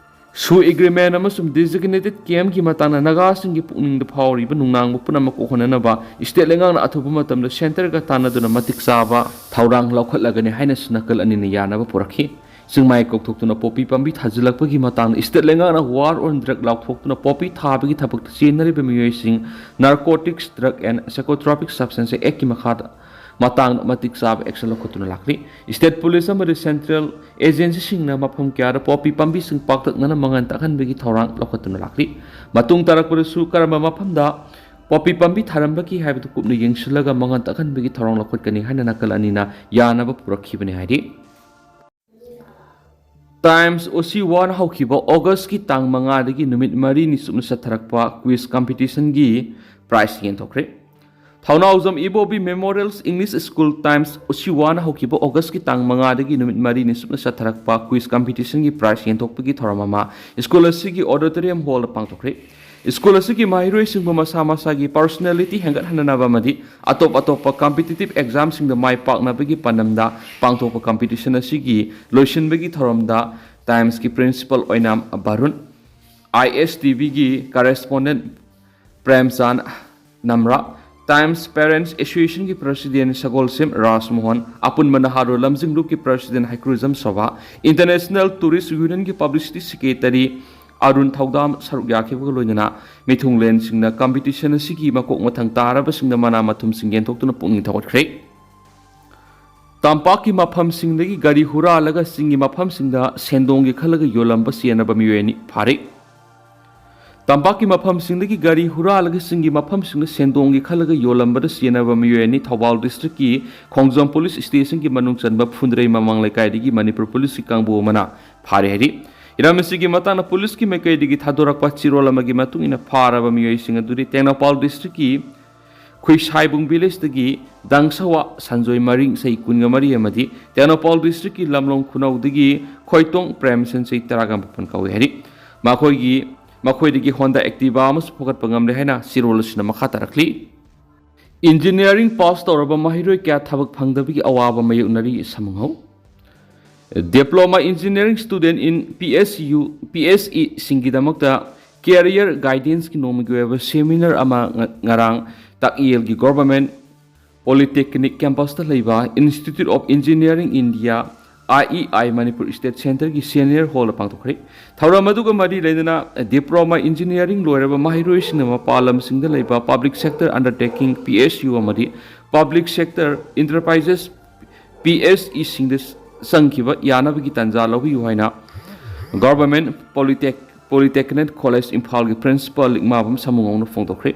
ꯁꯨ agreement ꯑꯃꯁꯨꯡ designated camp ꯀꯤ ꯃꯇꯥꯡꯗ ꯅꯥꯒꯥꯁꯤꯡꯒꯤ ꯄꯨꯛꯅꯤꯡꯗ ꯐꯥꯎꯔꯤꯕ ꯅꯨꯡꯅꯥꯡꯕ ꯄꯨꯝꯅꯃꯛ ꯀꯣꯛꯍꯟꯅꯅꯕ state ꯂꯩꯉꯥꯛꯅ ꯑꯊꯨꯕ ꯃꯇꯝꯗ centre ꯒ ꯇꯥꯟꯅꯗꯨꯅ ꯃꯇꯤꯛ ꯆꯥꯕ ꯊꯧꯔꯥꯡ ꯂꯧꯈꯠꯂꯒꯅꯤ ꯍꯥꯏꯅꯁꯨ ꯅꯥꯀꯜ ꯑꯅꯤꯅ ꯌꯥꯅꯕ ꯄꯨꯔꯛꯈꯤ꯫ ꯆꯤꯡꯃꯥꯏ ꯀꯣꯛꯊꯣꯛꯇꯨꯅ ꯄꯣꯄꯤ ꯄꯥꯝꯕꯤ ꯊꯥꯖꯤꯜꯂꯛꯄꯒꯤ ꯃꯇꯥꯡꯗ state ꯂꯩꯉꯥꯛꯅ War on Drug ꯂꯥꯎꯊꯣꯛꯇꯨꯅ ꯄꯣꯄꯤ ꯊꯥꯕꯒꯤ ꯊꯕꯛꯇ ꯆꯦꯟꯅꯔꯤꯕ ꯃꯤꯑꯣꯏꯁꯤꯡ Narcotics, Drug and Psychotropic Substance Act ꯀꯤ ꯃꯈꯥꯗ ꯃꯇꯥꯡꯗ ꯃꯇꯤꯛ ꯆꯥꯕ action ꯂꯧꯈꯠꯇꯨꯅ ꯂꯥꯛꯂꯤ꯫ State police ꯑꯃꯗꯤ central agency ꯁꯤꯡꯅ ꯃꯐꯝ ꯀꯌꯥꯗ ꯄꯣꯄꯤ ꯄꯥꯝꯕꯤꯁꯤꯡ ꯄꯥꯛꯇꯛꯅꯅ ꯃꯉꯥꯟ ꯇꯥꯍꯟꯕꯒꯤ ꯊꯧꯔꯥꯡ ꯂꯧꯈꯠꯇꯨꯅ ꯂꯥꯛꯂꯤ꯫ ꯃꯇꯨꯡ ꯇꯥꯔꯛꯄꯗꯁꯨ ꯀꯔꯝꯕ ꯃꯐꯝꯗ ꯄꯣꯄꯤ ꯄꯥꯝꯕꯤ ꯊꯥꯔꯝꯕꯒꯤ ꯍꯥꯏꯕꯗꯨ ꯀꯨꯞꯅ ꯌꯦꯡꯁꯤꯜꯂꯒ ꯃꯉꯥꯟ ꯇꯥꯛꯍꯟꯕꯒꯤ ꯊꯧꯔꯥꯡ ꯂꯧꯈꯠꯀꯅꯤ ꯍꯥꯏꯅ ꯅꯥꯀꯜ ꯑꯅꯤꯅ ꯌꯥꯅꯕ ꯄꯨꯔꯛꯈꯤꯕꯅꯤ ꯍꯥꯏꯔꯤ꯫ ꯇꯥꯏꯝꯁ ꯑꯣꯁꯤ ꯋꯥꯟ ꯍꯧꯈꯤꯕ ꯑꯣꯒꯁꯀꯤ ꯇꯥꯡ ꯃꯉꯥꯗꯒꯤ ꯅꯨꯃꯤꯠ ꯃꯔꯤꯅꯤ ꯆꯨꯞꯅ ꯆꯠꯊꯔꯛꯄ ꯀ꯭ꯋꯤꯖ ꯀꯝꯄꯤꯇꯤꯁꯟꯒꯤ ꯄ꯭ꯔꯥꯏꯖ ꯌꯦꯟꯊꯣꯛꯈ꯭ꯔꯦ꯫ Thounaojam Ibobi memorial English school Times ꯑꯣꯁꯤ ꯋꯥꯟ ꯍꯧꯈꯤꯕ ꯑꯣꯒꯁꯀꯤ ꯇꯥꯡ ꯃꯉꯥꯗꯒꯤ ꯅꯨꯃꯤꯠ ꯃꯔꯤꯅꯤ ꯆꯨꯞꯅ ꯆꯠꯊꯔꯛꯄ ꯀ꯭ꯋꯤꯖ ꯀꯝꯄꯤꯇꯤꯁꯟꯒꯤ ꯄ꯭ꯔꯥꯏꯖ ꯌꯦꯟꯊꯣꯛꯄꯒꯤ ꯊꯧꯔꯝ ꯑꯃ ꯁ꯭ꯀꯨꯜ ꯑꯁꯤꯒꯤ ꯑꯣꯗꯤꯇꯣꯔꯤꯌꯝ ꯍꯣꯜꯗ ꯄꯥꯡꯊꯣꯛꯈ꯭ꯔꯦ꯫ ꯁ꯭ꯀꯨꯜ ꯑꯁꯤꯒꯤ ꯃꯍꯩꯔꯣꯏꯁꯤꯡꯕꯨ ꯃꯁꯥ ꯃꯁꯥꯒꯤ ꯄꯔꯁꯣꯅꯦꯂꯤꯇꯤ ꯍꯦꯟꯒꯠꯍꯟꯅꯅꯕ ꯑꯃꯗꯤ ꯑꯇꯣꯞ ꯑꯇꯣꯞꯄ ꯀꯝꯄꯤꯇꯤꯇꯤꯞ ꯑꯦꯛꯖꯥꯝꯁꯤꯡꯗ ꯃꯥꯏ ꯄꯥꯛꯅꯕꯒꯤ ꯄꯥꯟꯗꯝꯗ ꯄꯥꯡꯊꯣꯛꯄ ꯀꯝꯄꯤꯇꯤꯁꯟ ꯑꯁꯤꯒꯤ ꯂꯣꯏꯁꯤꯟꯕꯒꯤ ꯊꯧꯔꯝꯗ ꯇꯥꯏꯝꯁꯀꯤ principal Oinam Barun, I S T ꯚꯤꯒꯤ ꯀꯔꯦꯁꯄꯣꯟꯗꯦꯟ ꯄ꯭ꯔꯦꯝꯆꯥꯟ ꯅꯝꯔꯥ, ꯇꯥꯏꯝꯁ ꯄꯦꯔꯦꯟꯠꯁ ꯑꯦꯁꯣꯁꯤꯌꯦꯁꯟꯒꯤ ꯄ꯭ꯔꯁꯤꯗꯦꯟꯠ ꯁꯒꯣꯜꯁꯦꯝ ꯔꯥꯖꯃꯣꯍꯟ, ꯑꯄꯨꯟꯕ ꯅꯍꯥꯔꯣꯜ ꯂꯝꯖꯤꯡꯂꯨꯞꯀꯤ president Heikrujam Sobha, international tourism ꯌꯨꯅꯤꯌꯟꯒꯤ ꯄꯕ꯭ꯂꯤꯁꯤꯇꯤ ꯁꯦꯀ꯭ꯔꯦꯇꯔꯤ ꯑꯔꯨꯟ ꯊꯧꯗꯥꯝ ꯁꯔꯨꯛ ꯌꯥꯈꯤꯕꯒ ꯂꯣꯏꯅꯅ ꯃꯤꯊꯨꯡꯂꯦꯟꯁꯤꯡꯅ ꯀꯝꯄꯤꯇꯤꯁꯟ ꯑꯁꯤꯒꯤ ꯃꯀꯣꯛ ꯃꯊꯪ ꯇꯥꯔꯕꯁꯤꯡꯗ ꯃꯅꯥ ꯃꯊꯨꯝꯁꯤꯡ ꯌꯦꯟꯊꯣꯛꯇꯨꯅ ꯄꯨꯛꯅꯤꯡ ꯊꯧꯒꯠꯈ꯭ꯔꯦ꯫ ꯇꯝꯄꯥꯛꯀꯤ ꯃꯐꯝꯁꯤꯡꯗꯒꯤ ꯒꯥꯔꯤ ꯍꯨꯔꯥꯜꯂꯒ ꯆꯤꯡꯒꯤ ꯃꯐꯝꯁꯤꯡꯗ ꯁꯦꯟꯗꯣꯡꯒꯤ ꯈꯜꯂꯒ ꯌꯣꯜꯂꯝꯕ ꯆꯦꯟꯅꯕ ꯃꯤꯑꯣꯏ ꯑꯅꯤ ꯐꯥꯔꯦ꯫ ꯇꯝꯄꯥꯛꯀꯤ ꯃꯐꯝꯁꯤꯡꯗꯒꯤ ꯒꯥꯔꯤ ꯍꯨꯔꯥꯜꯂꯒ ꯆꯤꯡꯒꯤ ꯃꯐꯝꯁꯤꯡꯗ ꯁꯦꯟꯗꯣꯡꯒꯤ ꯈꯜꯂꯒ ꯌꯣꯜꯂꯝꯕꯗ ꯆꯦꯟꯅꯕ ꯃꯤꯑꯣꯏ ꯑꯅꯤ ꯊꯧꯕꯥꯜ ꯗꯤꯁꯇ꯭ꯔꯤꯛꯀꯤ ꯈꯣꯡꯖꯣꯝ ꯄꯨꯂꯤꯁ ꯁ꯭ꯇꯦꯁꯟꯒꯤ ꯃꯅꯨꯡ ꯆꯟꯕ ꯐꯨꯟꯗ꯭ꯔꯩ ꯃꯃꯥꯡ ꯂꯩꯀꯥꯏꯗꯒꯤ ꯃꯅꯤꯄꯨꯔ ꯄꯨꯂꯤꯁꯀꯤ ꯀꯥꯡꯕꯨ ꯑꯃꯅ ꯐꯥꯔꯦ ꯍꯥꯏꯔꯤ꯫ ꯏꯔꯝ ꯑꯁꯤꯒꯤ ꯃꯇꯥꯡꯗ ꯄꯨꯂꯤꯁꯀꯤ ꯃꯥꯏꯀꯩꯗꯒꯤ ꯊꯥꯗꯣꯔꯛꯄ ꯆꯤꯔꯣꯜ ꯑꯃꯒꯤ ꯃꯇꯨꯡ ꯏꯟꯅ ꯐꯥꯔꯕ ꯃꯤꯑꯣꯏꯁꯤꯡ ꯑꯗꯨꯗꯤ ꯇꯦꯡꯅꯧꯄꯥꯜ ꯗꯤꯁꯇ꯭ꯔꯤꯛꯀꯤ ꯈꯨꯏꯁꯥꯏꯕꯨꯡ ꯚꯤꯂꯦꯖꯇꯒꯤ ꯗꯥꯡꯁꯋꯥ ꯁꯟꯖꯣꯏ ꯃꯔꯤꯡ ꯆꯍꯤ ꯀꯨꯟꯒ ꯃꯔꯤ ꯑꯃꯗꯤ ꯇꯦꯡꯅꯧꯄꯥꯜ ꯗꯤꯁꯇ꯭ꯔꯤꯛꯀꯤ ꯂꯝꯂꯣꯡ ꯈꯨꯅꯧꯗꯒꯤ ꯈꯣꯏꯇꯣꯡ ꯄ꯭ꯔꯦꯝꯁꯟ ꯆꯍꯤ ꯇꯔꯥꯒ ꯃꯥꯄꯟ ꯀꯧꯏ ꯍꯥꯏꯔꯤ꯫ ꯃꯈꯣꯏꯒꯤ, ꯃꯈꯣꯏꯗꯒꯤ ꯍꯣꯟꯗꯥ ꯑꯦꯛꯇꯤꯚꯥ ꯑꯃꯁꯨ ꯐꯥꯒꯠꯄ ꯉꯝꯂꯦ ꯍꯥꯏꯅ ꯆꯤꯔꯣꯜ ꯑꯁꯤꯅ ꯃꯈꯥ ꯇꯥꯔꯛꯂꯤ꯫ ꯏꯟꯖꯤꯅꯤꯌꯥꯔꯤꯡ ꯄꯥꯁ ꯇꯧꯔꯕ ꯃꯍꯩꯔꯣꯏ ꯀꯌꯥ ꯊꯕꯛ ꯐꯪꯗꯕꯒꯤ ꯑꯋꯥꯕ ꯃꯥꯌꯣꯛꯅꯔꯤ꯫ ꯁꯃꯨꯍꯧ꯫ Diploma Engineering Student in P S U, P S E ꯁꯤꯡꯒꯤꯗꯃꯛꯇ Career Guidance ꯀꯤ ꯅꯣꯡꯃꯒꯤ ꯑꯣꯏꯕ ꯁꯦꯃꯤꯅꯥꯔ ꯑꯃ ꯉ-, ꯉꯔꯥꯡ ꯇꯥꯛꯌꯦꯜꯒꯤ ꯒꯣꯚꯔꯟꯃꯦꯟꯠ ꯄꯣꯂꯤꯇꯦꯛꯅꯤꯛ ꯀꯦꯝꯄꯁꯇ ꯂꯩꯕ Institute of Engineering India, I E I, Manipur state ꯁꯦꯟꯇꯔꯒꯤ ꯁꯦꯅꯤꯌꯔ ꯍꯣꯜꯗ ꯄꯥꯡꯊꯣꯛꯈ꯭ꯔꯦ꯫ ꯊꯧꯔꯝ ꯑꯗꯨꯒ ꯃꯔꯤ ꯂꯩꯅꯅ ꯗꯤꯄ꯭ꯂꯣꯃꯥ ꯏꯟꯖꯤꯅꯤꯌꯥꯔꯤꯡ ꯂꯣꯏꯔꯕ ꯃꯍꯩꯔꯣꯏꯁꯤꯡꯅ ꯃꯄꯥꯟ ꯂꯝꯁꯤꯡꯗ ꯂꯩꯕ public sector undertaking, P S U, ꯑꯃꯗꯤ public sector enterprises, P S E, ꯁꯤꯡꯗ ꯆꯪꯈꯤꯕ ꯌꯥꯅꯕꯒꯤ ꯇꯥꯟꯖꯥ ꯂꯧꯕꯤꯌꯨ ꯍꯥꯏꯅ ꯒꯣꯚꯔꯟꯃꯦꯟꯠ ꯄꯣꯂꯤꯇꯦꯛ-, ꯄꯣꯂꯤꯇꯦꯛꯅꯤꯛ ꯀꯣꯂꯦꯖ ꯏꯝꯐꯥꯜꯒꯤ ꯄ꯭ꯔꯤꯟꯁꯤꯄꯥꯜ ꯂꯤꯛꯃꯥꯕꯝ ꯁꯃꯨꯉꯧꯅ ꯐꯣꯡꯗꯣꯛꯈ꯭ꯔꯦ꯫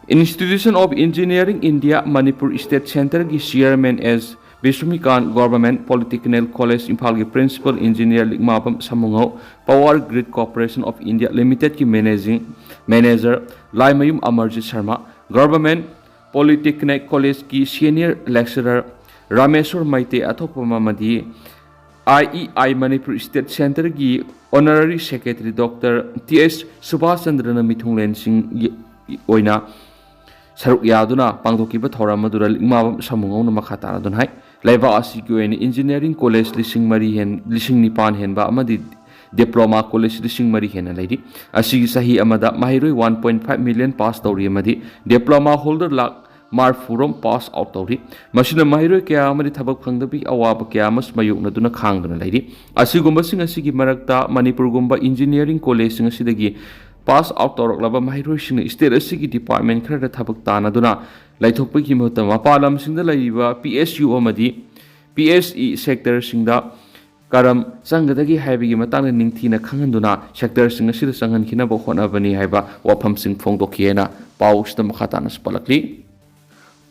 Institution of Engineering India Manipur State Centre ꯒꯤ Chairman S Bishnukant, Government Polytechnic College ꯏꯝꯐꯥꯜꯒꯤ Principal Engineer Likmabam Samungou, Power Grid Corporation of India Limited ꯀꯤ Managing Manager Laimayum Amarjit Sharma, Government Polytechnic College ꯀꯤ Senior Lecturer ꯔꯥꯃꯦꯁꯣꯔ ꯃꯩꯇꯩ, ꯑꯊꯣꯛꯄꯝ ꯑꯃꯗꯤ I E I Manipur State Centre ꯒꯤ Honorary Secretary Doctor T S Subhas ꯆꯟꯗ꯭ꯔꯅ ꯃꯤꯊꯨꯡꯂꯦꯟꯁꯤꯡꯒꯤ ꯑꯣꯏꯅ ꯁꯔꯨꯛ ꯌꯥꯗꯨꯅ ꯄꯥꯡꯊꯣꯛꯈꯤꯕ ꯊꯧꯔꯝ ꯑꯗꯨꯗ ꯂꯤꯛꯃꯥꯕꯝ ꯁꯥꯃꯨꯉꯧꯅ ꯃꯈꯥ ꯇꯥꯅ ꯑꯗꯨꯅ ꯍꯥꯏ, ꯂꯩꯕꯥꯛ ꯑꯁꯤꯒꯤ ꯑꯣꯏꯅ Engineering College ꯂꯤꯁꯤꯡ ꯃꯔꯤ ꯍꯦꯟ-, ꯂꯤꯁꯤꯡ ꯅꯤꯄꯥꯟ ꯍꯦꯟꯕ ꯑꯃꯗꯤ Diploma College ꯂꯤꯁꯤꯡ ꯃꯔꯤ ꯍꯦꯟꯅ ꯂꯩꯔꯤ꯫ ꯑꯁꯤꯒꯤ ꯆꯍꯤ ꯑꯃꯗ ꯃꯍꯩꯔꯣꯏ one point five million pass ꯇꯧꯔꯤ ꯑꯃꯗꯤ Diploma holder lakh ꯃꯔꯤꯐꯨꯔꯣꯝ pass out ꯇꯧꯔꯤ꯫ ꯃꯁꯤꯅ ꯃꯍꯩꯔꯣꯏ ꯀꯌꯥ ꯑꯃꯗꯤ ꯊꯕꯛ ꯐꯪꯗꯕꯒꯤ ꯑꯋꯥꯕ ꯀꯌꯥ ꯑꯃꯁꯨ ꯃꯥꯌꯣꯛꯅꯗꯨꯅ ꯈꯥꯡꯗꯨꯅ ꯂꯩꯔꯤ꯫ ꯑꯁꯤꯒꯨꯝꯕꯁꯤꯡ ꯑꯁꯤꯒꯤ ꯃꯔꯛꯇ ꯃꯅꯤꯄꯨꯔꯒꯨꯝꯕ Engineering College ꯁꯤꯡ ꯑꯁꯤꯗꯒꯤ pass out ꯇꯧꯔꯛꯂꯕ ꯃꯍꯩꯔꯣꯏꯁꯤꯡꯅ state ꯑꯁꯤꯒꯤ department ꯈꯔꯗ ꯊꯕꯛ ꯇꯥꯟꯅꯗꯨꯅ ꯂꯩꯊꯣꯛꯄꯒꯤ ꯃꯍꯨꯠꯇ ꯃꯄꯥꯟ ꯂꯝꯁꯤꯡꯗ ꯂꯩꯔꯤꯕ P S U ꯑꯃꯗꯤ P S E sector ꯁꯤꯡꯗ ꯀꯔꯝ ꯆꯪꯒꯗꯒꯦ ꯍꯥꯏꯕꯒꯤ ꯃꯇꯥꯡꯗ ꯅꯤꯡꯊꯤꯅ ꯈꯪꯍꯟꯗꯨꯅ sector ꯁꯤꯡ ꯑꯁꯤꯗ ꯆꯪꯍꯟꯈꯤꯅꯕ ꯍꯣꯠꯅꯕꯅꯤ ꯍꯥꯏꯕ ꯋꯥꯐꯝꯁꯤꯡ ꯐꯣꯡꯗꯣꯛꯈꯤ ꯍꯥꯏꯅ ꯄꯥꯎ ꯑꯁꯤꯗ ꯃꯈꯥ ꯇꯥꯅꯁꯨ ꯄꯜꯂꯛꯂꯤ꯫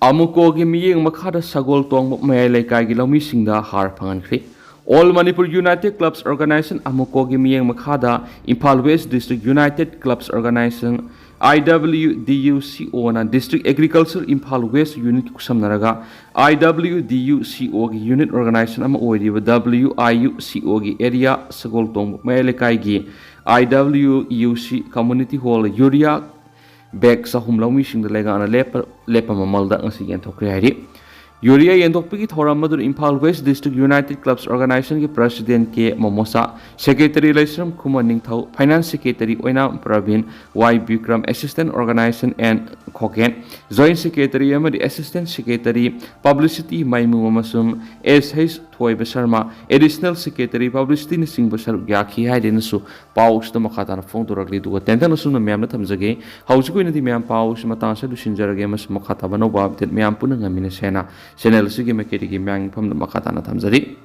ꯑꯃꯨꯀꯣꯒꯤ ꯃꯤꯠꯌꯦꯡ ꯃꯈꯥꯗ ꯁꯒꯣꯜ ꯇꯣꯡꯕ ꯃꯌꯥꯏ ꯂꯩꯀꯥꯏꯒꯤ ꯂꯧꯃꯤꯁꯤꯡꯗ ꯍꯥꯔ ꯐꯪꯍꯟꯈ꯭ꯔꯦ꯫ All Manipur United Clubs Organisation ꯑꯃꯨꯀꯣꯒꯤ ꯃꯤꯠꯌꯦꯡ ꯃꯈꯥꯗ Imphal West District United Clubs Organisation, I W D U C O ꯅ District Agriculture Imphal West Unit ꯈꯨꯠꯁꯝꯅꯔꯒ I W D U C O ꯒꯤ unit organization ꯑꯃ ꯑꯣꯏꯔꯤꯕ W I U C O ꯒꯤ area ꯁꯒꯣꯜ ꯇꯣꯡꯕ ꯃꯌꯥꯏ ꯂꯩꯀꯥꯏꯒꯤ I W U C Community Hall the urea bag ꯆꯍꯨꯝ ꯂꯧꯃꯤꯁꯤꯡꯗ ꯂꯩꯉꯥꯛꯅ ꯂꯦꯞꯄ, ꯂꯦꯞꯄ ꯃꯃꯜꯗ ꯉꯁꯤ ꯌꯦꯟꯊꯣꯛꯈ꯭ꯔꯦ ꯍꯥꯏꯔꯤ꯫ Urea ꯌꯦꯟꯊꯣꯛꯄꯒꯤ ꯊꯧꯔꯝ ꯑꯗꯨꯗ Imphal West District United Clubs Organisation ꯒꯤ President K ꯃꯣꯃꯣꯁꯥ, Secretary ꯂꯩꯁ꯭ꯔꯝ ꯈꯨꯃꯟ ꯅꯤꯡꯊꯧ, Finance Secretary ꯑꯣꯏꯅꯥꯝ Praveen, Y Bikram, Assistant Organization N ꯈꯣꯀꯦꯟ, Joint Secretary ꯑꯃꯗꯤ Assistant Secretary Publicity ꯃꯥꯏꯃꯨ ꯑꯃꯁꯨꯡ S H ꯊꯣꯏꯕ ꯁꯔꯃ, Additional Secretary Publicity ꯅꯆꯤꯡꯕ ꯁꯔꯨꯛ ꯌꯥꯈꯤ ꯍꯥꯏꯗꯨꯅꯁꯨ ꯄꯥꯎ ꯑꯁꯤꯗ ꯃꯈꯥ ꯇꯥꯅ ꯐꯣꯡꯗꯣꯔꯛꯂꯤ꯫ ꯑꯗꯨꯒ ꯇꯦꯟꯇꯛꯅ ꯑꯁꯨꯝꯅ ꯃꯌꯥꯝꯗ ꯊꯝꯖꯒꯦ꯫ ꯍꯧꯖꯤꯛꯀꯤ ꯑꯣꯏꯅꯗꯤ ꯃꯌꯥꯝ ꯄꯥꯎ ꯑꯁꯤ ꯃꯇꯥꯡ ꯑꯁꯤꯗ ꯂꯣꯏꯁꯤꯟꯖꯔꯒꯦ ꯑꯃꯁꯨꯡ ꯃꯈꯥ ꯇꯥꯕ ꯑꯅꯧꯕ update ꯃꯌꯥꯝ ꯄꯨꯟꯅ ꯉꯝꯃꯤꯟꯅꯁꯦꯅ channel ꯑꯁꯤꯒꯤ ꯃꯥꯏꯀꯩꯗꯒꯤ ꯃꯌꯥꯝꯒꯤ ꯃꯐꯝꯗ ꯃꯈꯥ ꯇꯥꯅ ꯊꯝꯖꯔꯤ꯫